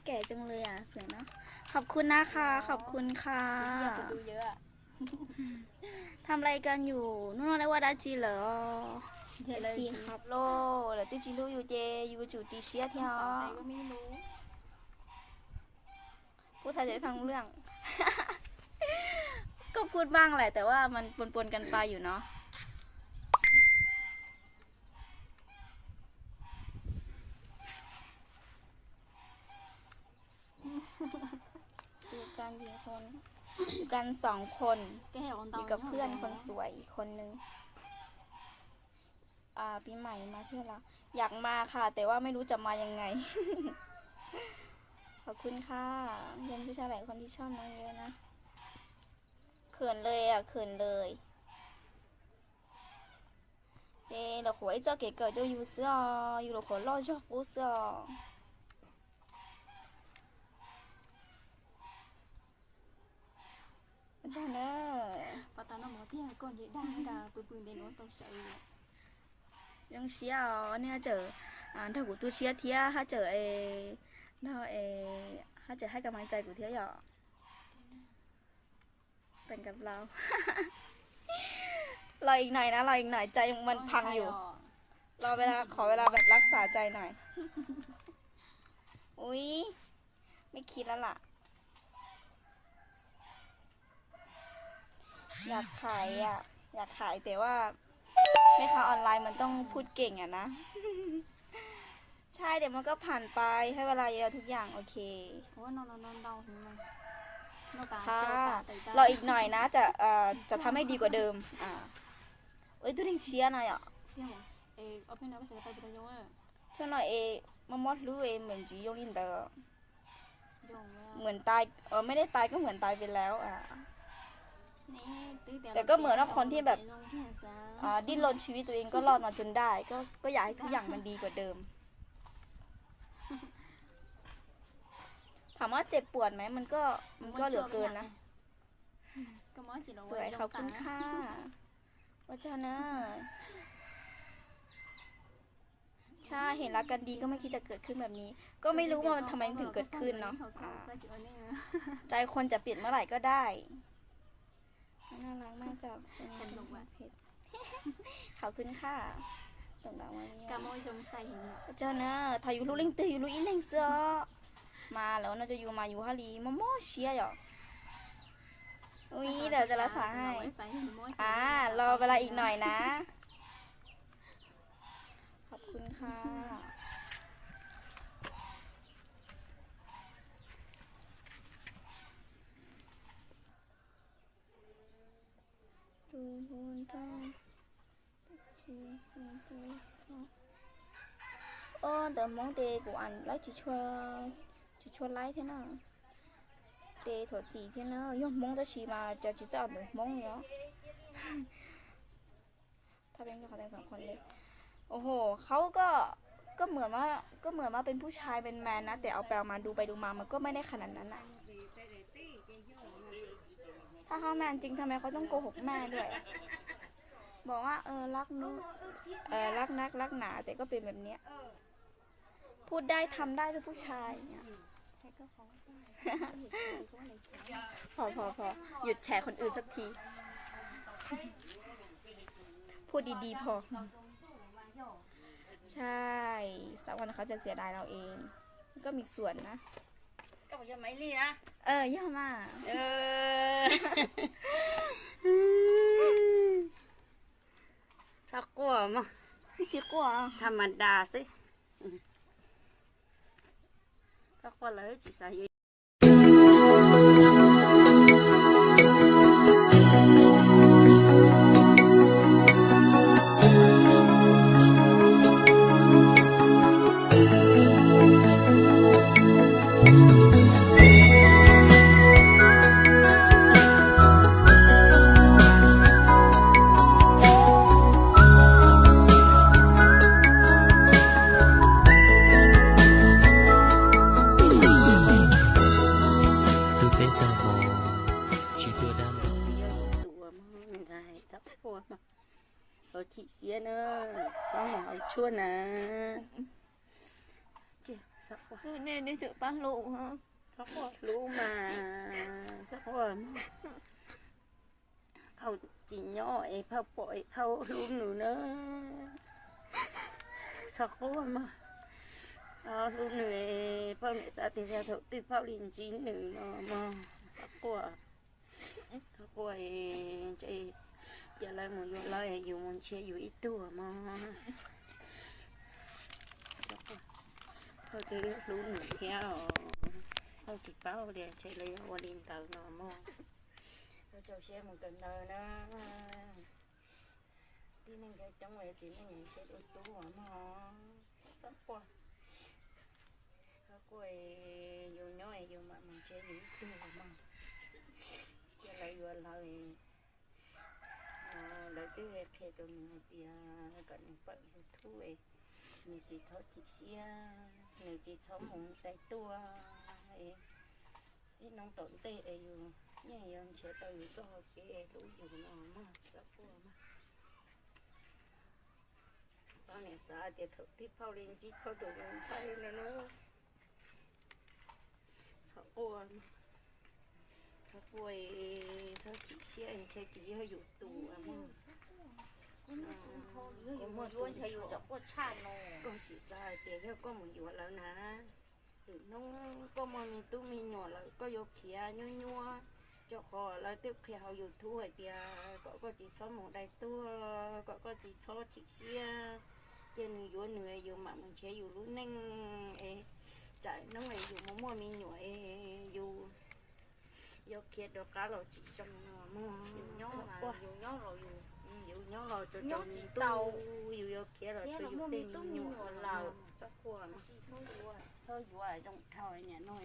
แก่จังเลยอ่ะ สวยเนาะ ขอบคุณนะคะ ขอบคุณค่ะ ทำอะไรกันอยู่ นุ่นนอนได้ว่าได้จีเหรอ เอฟซีครับ โล เดี๋ยวตี้จีรู้อยู่เจ อยู่จุดจีเชียร์ที่หอ พูดไทยได้ฟังรู้เรื่อง ก็พูดบ้างแหละ แต่ว่ามันปนๆกันไปอยู่เนาะ อยู่กันกี่คน อยู่กันสองคน อยู่กับเพื่อนคนสวยอีกคนนึง อ่า ปีใหม่มาเที่ยวลาว อยากมาค่ะ แต่ว่าไม่รู้จะมายังไง ขอบคุณค่ะ ยังมีผู้ชายหลายคนที่ชอบน้องเยอะนะ เขินเลยอ่ะ เขินเลย Ces lawv qhuav ib txoj kev kawm rau yus xwb os, yus lawv qhuav loj zog qub xwb os. Zoo siab os, nej haj tseem nrog kuv tu siab thiab haj tseem, haj tseem haj kam meej cai kuv thiab yom. Los ib hnaim na, los ib hnaim, cai mas phaj yus. Los ves las qhov ves las vaj laj xav cai hnaim. Ui, me khib lab lam อยากขายอ่ะ อยากขายแต่ว่าแม่ค้าออนไลน์มันต้องพูดเก่งอ่ะนะ ใช่ เดี๋ยวมันก็ผ่านไป ให้เวลาเยอะทุกอย่าง โอเค ค่ะ รออีกหน่อยนะ จะ เอ่อ จะทำให้ดีกว่าเดิม อ่า Ua ib tug neeg tshiab no yom. Thaum no es mob mob hlwb es meem ntsis yoo li ntawd. เหมือนตาย เออ ไม่ได้ตายก็เหมือนตายไปแล้วอ่ะ แต่ก็เหมือนว่าคนที่แบบ ดิ้นรนชีวิตตัวเองก็รอดมาจนได้ ก็ ก็อยากให้ทุกอย่างมันดีกว่าเดิม ถามว่าเจ็บปวดไหม มันก็ มันก็เหลือเกินนะ สวย ขอบคุณค่ะ ว่าเจ้าเนอะ ใช่ เห็นรักกันดีก็ไม่คิดจะเกิดขึ้นแบบนี้ ก็ไม่รู้ว่ามันทำไมถึงเกิดขึ้นเนาะ อ่า ใจคนจะเปลี่ยนเมื่อไหร่ก็ได้ น่ารักมากจ้ะ คุณเพชร ขอบคุณค่ะ ส่งดอกไม้ให้ เจ้าเนอะ ถ้าอยู่ลูกเล่งเตยอยู่ลูกอีเล่งเสื้อ มาแล้วเนาะ จะอยู่มาอยู่ฮาลี mob mob siab yom. Ui, ntawd tas las xav hais. À, lo ves las ib hnaim na. ขอบคุณค่ะ Tus hu nrog, ov, ntawv Hmoob ces kuv am laib tsis tshua, tsis tshua laib thiab na. Ces thaum txim thiab na, yog Hmoob tab sis mas cov tsis txawj ntawv Hmoob li os. โอ้โห เขาก็ ก็เหมือนว่า ก็เหมือนว่าเป็นผู้ชายเป็นแมนนะ แต่เอาไปเอามาดูไปดูมามันก็ไม่ได้ขนาดนั้นอะ ถ้าเขาแมนจริงทำไมเขาต้องโกหกแม่ด้วยอะ บอกว่า เออ รักนุ เออ รักนักรักหนา แต่ก็เป็นแบบเนี้ย พูดได้ทำได้ด้วยผู้ชายเนี่ย พอพอพอ หยุดแฉคนอื่นสักที พูดดีๆพอ ใช่ สักวันเขาจะเสียดายเราเอง ก็มีส่วนนะ เออ ย่ามา เออ txhob quaj mog, tsis quaj, tham ma das xwb, txhob quaj lawm tsis xav yuav. Tus peb tag hos tsis tuaj dab ntub. Txhob quaj, txhob chim siab na, txhob mus haus tshuaj na. Nej, nej tseem pab hlub, txhob quaj hlub mas, txhob quaj. Phauj tsis nyob es phauj pom es phauj hlub nws na. Txhob quaj mog. Phauj hlub nws, phauj niam xav tias yog thaum twg phauj li ntsib nws no mog. Txhob quaj, txhob quaj, ntshe cia lawv mus yuav lawv, yus mus nrhiav yus ib tug mog. Phauj twb hlub nws thiab os. Phauj tsis paub tias ntshe lawv yuav ua li ntawd no mog. Rau siab mus kawm ntawv na. Tib neeg coob coob es txiv neej siab dub dub mog. Txhob quaj. Txhob quaj, yus nyob yus mam mus nrhiav yus ib tug mog. Cia lawv yuav lawv, lawv twb qhia rau nws hais tias kom nws pab YouTube, nws tsis txhob chim siab, nws tsis txhob mus dai tuaj. Ib hnub tom ntej es yus yeej yuav nrhiav tau yus txoj hau kev hlub yus no mog, txhob quaj mog. Phauj niam xav tias thaum twg phauj li ntsib phauj tus ntxhais no na. Txhob quaj, txhob quaj, txhob chim siab, ntshe tsis yog yus tus mog. Koj muaj tus, koj sim xav hais tias yog koj mus yuav lawv na, lwm hnub koj muaj me tub me nyuam lawm koj yuav khiav nyuaj nyuaj, rau qhov lawv twb qhia hauv YouTube hais tias kom koj tsis txhob mus dai tuag, kom koj tsis txhob chim siab, cia nws yuav nws, yus mam mus nrhiav yus lub neej es tsam hnub es yus mus muaj me nyuam es yus yuav khiav rov qab los tsis zoo no mog. Yus nyob los, yus nyob los tsuas tau ntuj, yus yuav khiav los tsuas yus tej me nyuam lawm. Txhob quaj, txhob yuav zoo dhau niam no.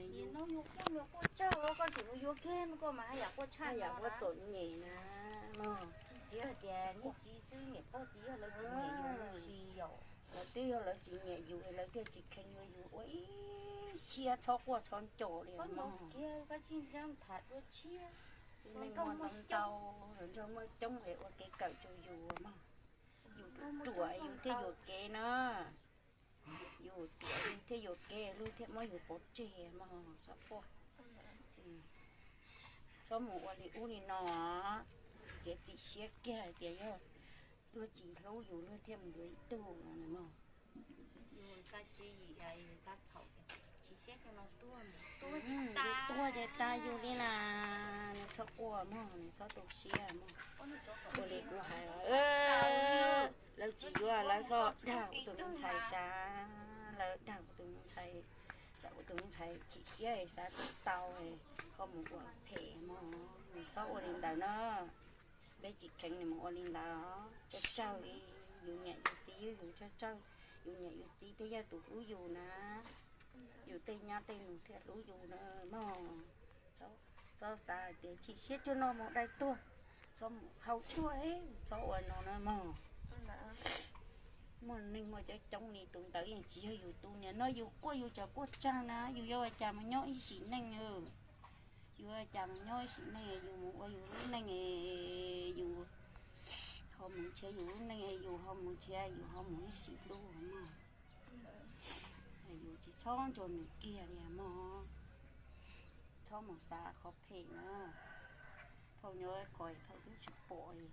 Koj tseem yuav kiag koj mas haj yam quaj tshaj, yam quaj txom nyem na mog. Tsis yog tias niag txiv xwb, niam pog txiv yog lawv tsis nyiam yus los sis yom. Lawv twb yog lawv tsis nyiam yus lawv thiaj tsis kheev yuav yus ua ib siab txhob quaj txhob nco li mog. Tib neeg muaj ntau ntau, nrog muaj coob es ua kev kawm rau yus mog. Yus ruam yus thiaj yuam kev na. Yus ruam yus thiaj yuam kev, luag thiaj muab yus pov tseg mog, txhob quaj. Txhob mus ua li ub li no, txiav txim siab kiag hais tias yog luag tsis hlub yus luag thiaj mus yuav ib tug no mog. Yus tuag ces tas yus li na, nws txhob quaj mog, nws txhob tu siab mog. Ua li kuv hais, lawv tsis yuav lawv txhob dag kuv tus me ntxhais sav, lawv dag kuv tus me ntxhais, tsam kuv tus me ntxhais chim siab xav tsis tau, ho mus ua phem mog, nws txhob ua li ntawd na. Peb tsis kheev nws mus ua li ntawd, tsawg tsawg li, yus niam yus txiv yug yus tsawg tsawg, yus niam yus txiv thiaj yog tus hlub yus na, yus tej nyab tej nus thiaj hlub yus na mog. Txhob xav hais tias chim siab cuag no mus dai tuag, txhob mus hau tshuaj, txhob ua no na mog. Muaj neeg muaj coob coob li tus ntawd yeej tsis yog yus tus, nim no yus quaj yus tseem quaj tsawg na, yus yuav ua cas mus nyob ib sim neej. Yus ua cas mus nyob ib sim neej, yus mus ua yus lub neej, yus ho mus nrhiav yus lub neej, yus ho mus nrhiav, yus ho mus ib sim hlub mog. Yus tsis txhob nco nws kiag li mog. Txhob mus xav qhov phem na. Phauj nyob qhov phauj twb tsis pom li.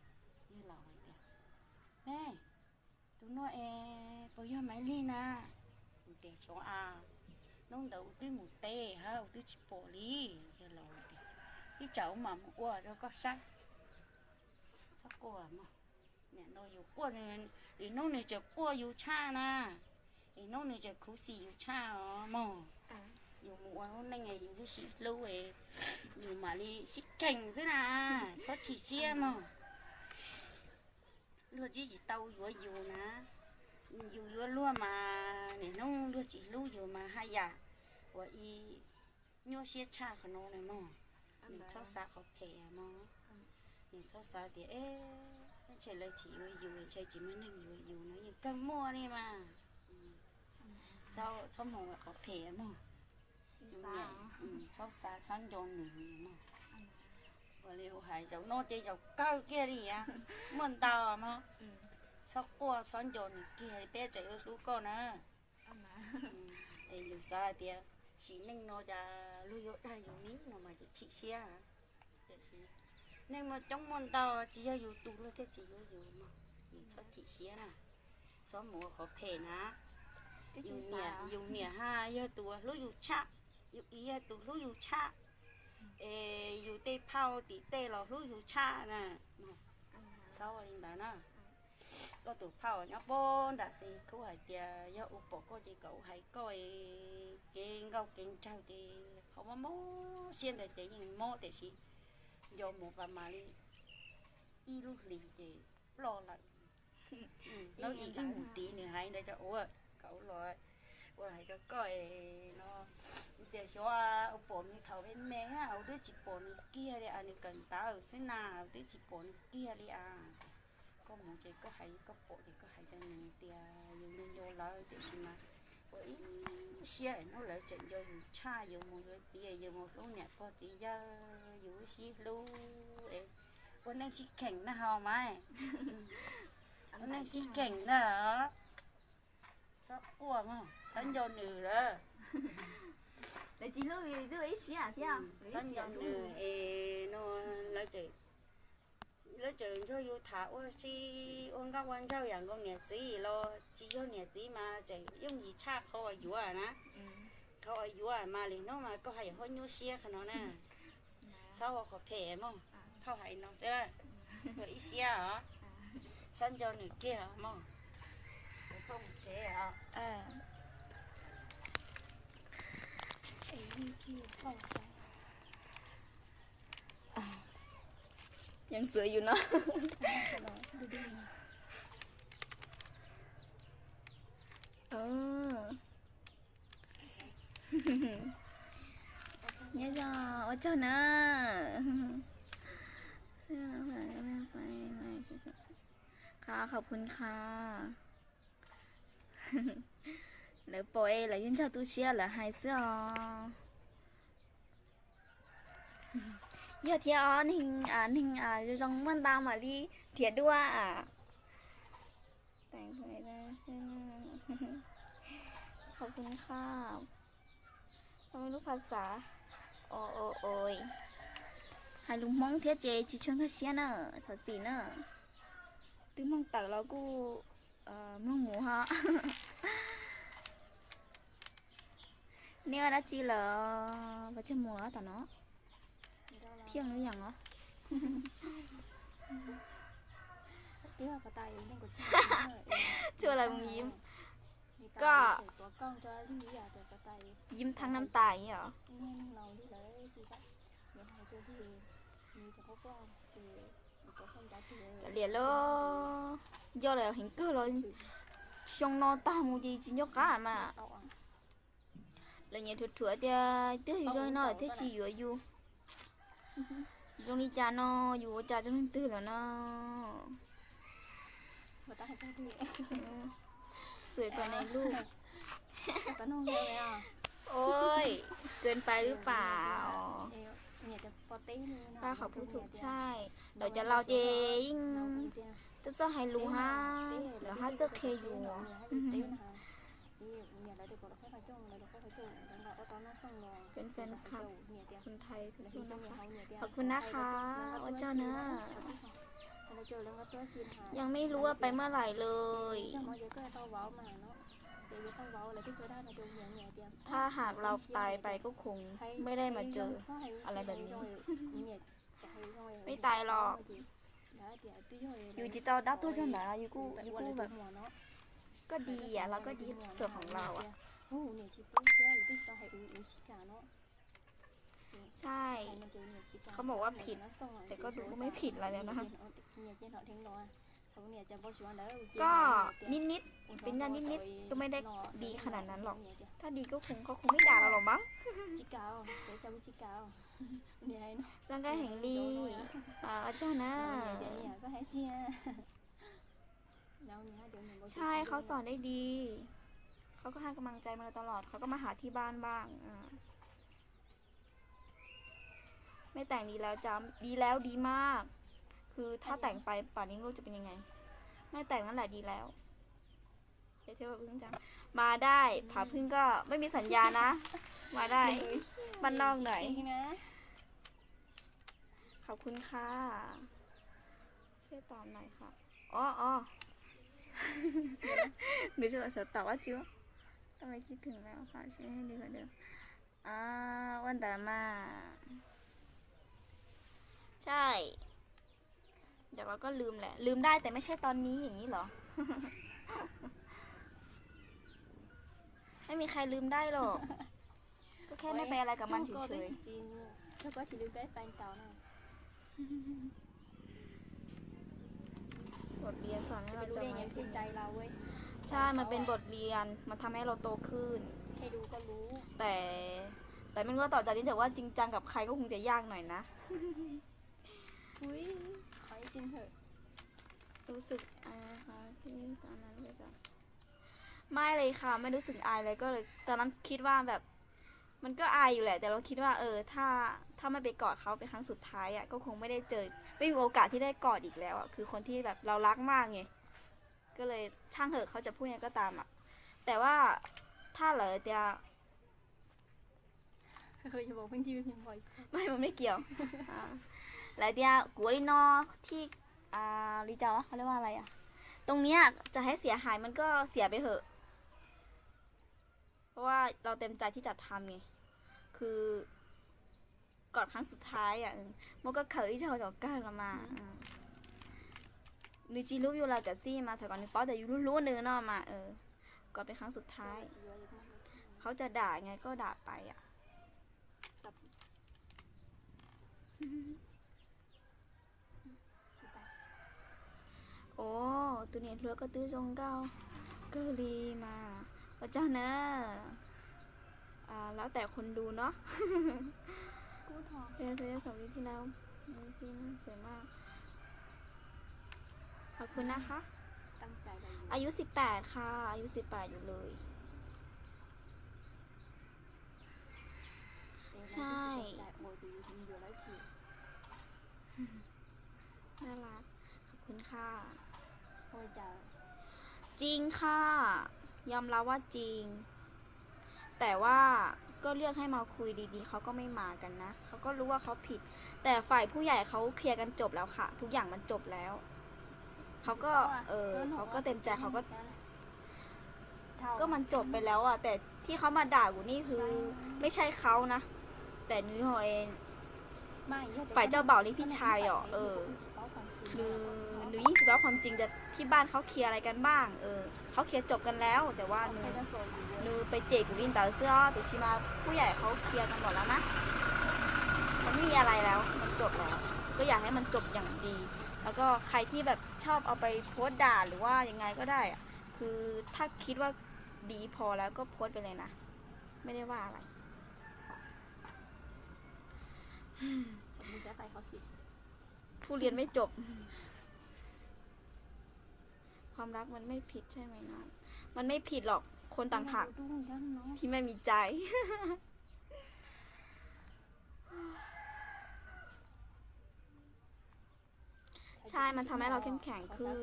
Yawg laus hais tias, me, tus no es puas yog Maiv Lig na? Kuv tias xyov a, hnub ntawd kuv twb mus teb hab kuv twb tsis pom li. Yawg laus tias, ib tsam kuv mam mus ua rau koj saib. Txhob quaj mog. Nim no yus quaj, lwm hnub nws tseem quaj yus tshaj na, lwm hnub nws tseem khuv xim yus tshaj os mog. Yus mus ua lub neej yus lub sib hlub, yus mam li sib kheev xwb na, txhob chim siab mog. Luag tsis tsis tau yuav yus na, yus yuav luag mas nim hnub luag tsis hlub yus mas haj yam ua ib nyuaj siab tshaj qhov no na mog. Nws txhob xav qhov phem mog. Nws txhob xav tias, ntshe lawv tsis yuav yus, ntshe tsis muaj neeg yuav yus no yeej kawg muaj li mas. Txhob mus qhov phem mog. Txhob xav txhob nco nws mog. Ua li kuv hais zaum no ces zaum kawg kiag li, muaj ntau mog. Txhob quaj txhob nco nws kiag, peb tseem hlub koj na. Es yus xav hais tias sim neej no cas luag yuav dag yus li no mas tseem chim siab. Tiam sis neej no coob muaj ntau, tsis yog yus tus luag thiaj tsis yuav yus no, yus txhob chim siab na, txhob mus ua qhov phem na. Yus niam, yus niam ha yog tus hlub yus tshaj, yus txiv yog tus hlub yus tshaj, es yus tej phauj tim tej los hlub yus tshaj na. Txhob ua li ntawd na. Koj tus phauj nyob puag nram xis khub hais tias yog ua pom koj ces kom ua hais koj kev nkauj kev nraug ces qhov mob mob siab ntawd ces yeej mob tiam sis nco mus pas mas li ib lub hlis ces ploj lawm. Hnub ib mus tiv nws hais ntawd rau ua, kom ua los ua hais rau koj no. Tias xyov ua pom nws thaum me me, ua twb tsis pom nws kiag li as, nws kawm ntawv xwb na, ua twb tsis pom nws kiag li as. Koj mus ces koj hais, koj pom ces koj hais rau nws tias yus nco nco lawv tiam sis mas ua ib siab hnub lawv tseem nco yus tshaj, yus mus yuav txiv, yus mus hlub niam pog txiv yawg, yus sib hlub es ua neej sib kheem na ho mas. Ua neej sib kheem na. Txhob quaj mog, txhob nco nws lawm. Lawv tsis hlub yus twb ua ib siab thiab. Txhob nco nws es no lawv tseem, lawv tseem nrog yus tham ua si, ua nkauj ua nraug yam nkaus niam txiv los tsis yog niam txiv mas tseem yooj yim tshaj qhov uas yuav na. Qhov uas yuav mas lwm hnub mas koj haj yam ho nyuaj siab qhov no na. Txhob ua qhov phem mog, phauj hais no xwb, ua ib siab os. Txhob nco nws kiag mog. Kuv phauj mus tsev os. Yeej xwb yus no. Nyob zoo, ua tsaug na. Qhov, qhov khun qhov. Lawv pom es lawv yeej nrog tu siab lawv hais xwb os. Yog thiab os, neeg, neeg zoo zoo muaj ntau mam li nrhiav dua. Qhov khun qhov, lub phas xav, o o o, hais lus Hmoob thiab ces tsis tshua nkag siab na, thov txim na. Twb mloog tawm los kuj mloog mus ho. Nej ua dab tsi lawm? Pov tseg mus lawm tam no. Thiaj lub yam os. Tsuas lawv mus yim. Koj yim thab nam tas os. Kav liam lauj, nco lawm heev kawg los xyoo no tag mus ces tsis nco qab mas. Lawv nyiam thuam thuam tias twb yus zoo li no lawm thiaj tsis yuav yus. Zoo li cas no, yus ua cas rau leej twg lawm no? Xuav kom nais lus. Oj, ken pais lub pas os. Paj qhov pub thum tshaj, lawv cov laus ces yeej txawj txawj hais lus hab, lawv hab txawj qhia yus. Fan fan khab, khun thais, khub nab qha, ua tsaug na.ยังไม่รู้ว่าไปเมื่อไหร่เลย ถ้าหากเราตายไปก็คงไม่ได้มาเจออะไรแบบนี้ ไม่ตายหรอก yus tsis tau dab tuag zog ntawd, yus kuj, yus kujแบบ ก็ดีอะ เราก็ดีส่วนของเราอะ ใช่ เขาบอกว่าผิด แต่ก็ดูก็ไม่ผิดอะไรแล้วนะ ก็นิดๆ เป็นญาตินิดๆ ก็ไม่ได้ดีขนาดนั้นหรอก ถ้าดีก็คง เขาคงไม่ด่าเราหรอกมั้ง ร่างกายแข็งแรง เออ อาจารย์นะ ใช่ เขาสอนได้ดี เขาก็ให้กำลังใจมาโดยตลอด เขาก็มาหาที่บ้านบ้าง อ่า ไม่แต่งดีแล้วจ้า ดีแล้ว ดีมาก คือถ้าแต่งไปป่านนี้ไม่รู้จะเป็นยังไง ไม่แต่งนั่นแหละดีแล้ว เดี๋ยวเที่ยวกับพึ่งจัง มาได้ ผาพึ่งก็ไม่มีสัญญานะ มาได้ บ้านนอกหน่อย ขอบคุณค่ะ ช่วยตอบหน่อยค่ะ อ๋อ อ๋อ หนูจะตอบว่าจิว ทำไมคิดถึงแล้วค่ะ ช่วยให้ดีกว่าเดิม อ่า วันต่อมา ใช่ เดี๋ยวเราก็ลืมแหละ ลืมได้แต่ไม่ใช่ตอนนี้อย่างนี้เหรอ ไม่มีใครลืมได้หรอก ก็แค่ไม่ไปอะไรกับมันเฉยๆ บทเรียนสอนให้เราจำไว้ ใช่ มันเป็นบทเรียน มันทำให้เราโตขึ้น แต่ แต่ไม่รู้ว่าต่อจากนี้จะว่าจริงจังกับใครก็คงจะยากหน่อยนะ รู้สึกอายไหมคะที่ตอนนั้นแบบ ไม่เลยค่ะ ไม่รู้สึกอายเลย ก็เลยตอนนั้นคิดว่าแบบ มันก็อายอยู่แหละ แต่เราคิดว่า เออ ถ้า ถ้าไม่ไปกอดเขาเป็นครั้งสุดท้ายอ่ะ ก็คงไม่ได้เจอ ไม่มีโอกาสที่ได้กอดอีกแล้วอ่ะ คือคนที่แบบเรารักมากไง ก็เลยช่างเถอะเขาจะพูดยังไงก็ตามอ่ะ แต่ว่าถ้าเหลือเตีย ไม่ มันไม่เกี่ยว อ่า หลายเตียกูรีนอที่ อ่า รีเจ้าเขาเรียกว่าอะไรอ่ะ ตรงเนี้ยจะให้เสียหายมันก็เสียไปเหอะ เพราะว่าเราเต็มใจที่จะทำไง คือ ก่อนครั้งสุดท้ายอ่ะ เออ มันก็เคยจะขอจอดกันละมา อืม อ่า หรือจีรู้อยู่แล้วกับซี่มา แต่ก่อนนี้ป๊อปแต่อยู่รู้ๆ หนึ่งเนาะมา เออ ก่อนเป็นครั้งสุดท้าย เขาจะด่าไงก็ด่าไปอ่ะ Ov, tus niam hluas koj twb zoo nkauj kawg li mas. Ua tsaug na. แล้วแต่คนดูเนาะ Thế thôi, không đi thi đâu. Đi thi sớm mà. ขอบคุณนะคะ อายุสิบแปดค่ะ อายุสิบแปดอยู่เลย ใช่ น่ารัก ขอบคุณค่ะ จริงค่ะ ยอมรับว่าจริง แต่ว่าก็เรียกให้มาคุยดีๆ เขาก็ไม่มากันนะ เขาก็รู้ว่าเขาผิด แต่ฝ่ายผู้ใหญ่เขาเคลียร์กันจบแล้วค่ะ ทุกอย่างมันจบแล้ว เขาก็ เออ เขาก็เต็มใจ เขาก็ ก็มันจบไปแล้วอ่ะ แต่ที่เขามาด่ากูนี่คือ ไม่ใช่เขานะ แต่นุ้ยเอง ฝ่ายเจ้าบ่าวนี่พี่ชายอ่ะ เออ หรือ หรือยี่สิบเก้าความจริง แต่ที่บ้านเขาเคลียร์อะไรกันบ้าง เออ เขาเคลียร์จบกันแล้ว แต่ว่านุ้ย นุ้ยไปเจอกูลินเต๋อเสื้อ แต่ชีมาผู้ใหญ่เขาเคลียร์กันหมดแล้วนะ มันไม่มีอะไรแล้ว มันจบแล้ว ก็อยากให้มันจบอย่างดี แล้วก็ใครที่แบบชอบเอาไปโพสต์ด่าหรือว่ายังไงก็ได้อะ คือถ้าคิดว่าดีพอแล้วก็โพสต์ไปเลยนะ ไม่ได้ว่าอะไร ทุเรียนไม่จบ ความรักมันไม่ผิดใช่ไหมน้อง มันไม่ผิดหรอก คนต่างหากที่ไม่มีใจ ใช่ มันทำให้เราเข้มแข็งขึ้น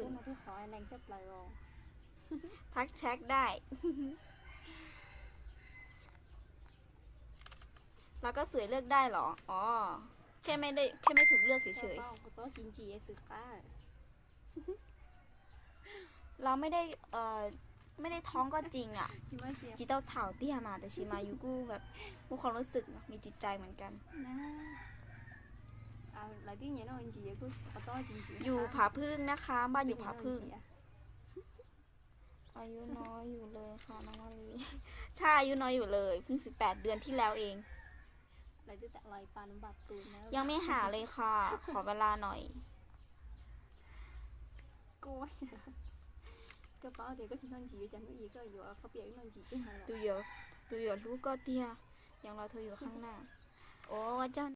ทักแชทได้ แล้วก็สวยเลือกได้เหรอ อ๋อ แค่ไม่ได้ แค่ไม่ถูกเลือกเฉยๆ เราไม่ได้ เอ่อ ไม่ได้ท้องก็จริงอ่ะ จีเต้าเฉาเตี้ยมา แต่ชีมาอยู่กู้แบบ มีความรู้สึกนะ มีจิตใจเหมือนกัน อยู่ผาผึ้งนะคะ บ้านอยู่ผาผึ้ง อายุน้อยอยู่เลยค่ะน้องมะลิ ใช่ อายุน้อยอยู่เลย เพิ่งสิบแปดเดือนที่แล้วเอง ยังไม่หาเลยค่ะ ขอเวลาหน่อย tus yuav, tus yuav hlub koj tiag, ยังรอเธออยู่ข้างหน้า โอ้ เจ้า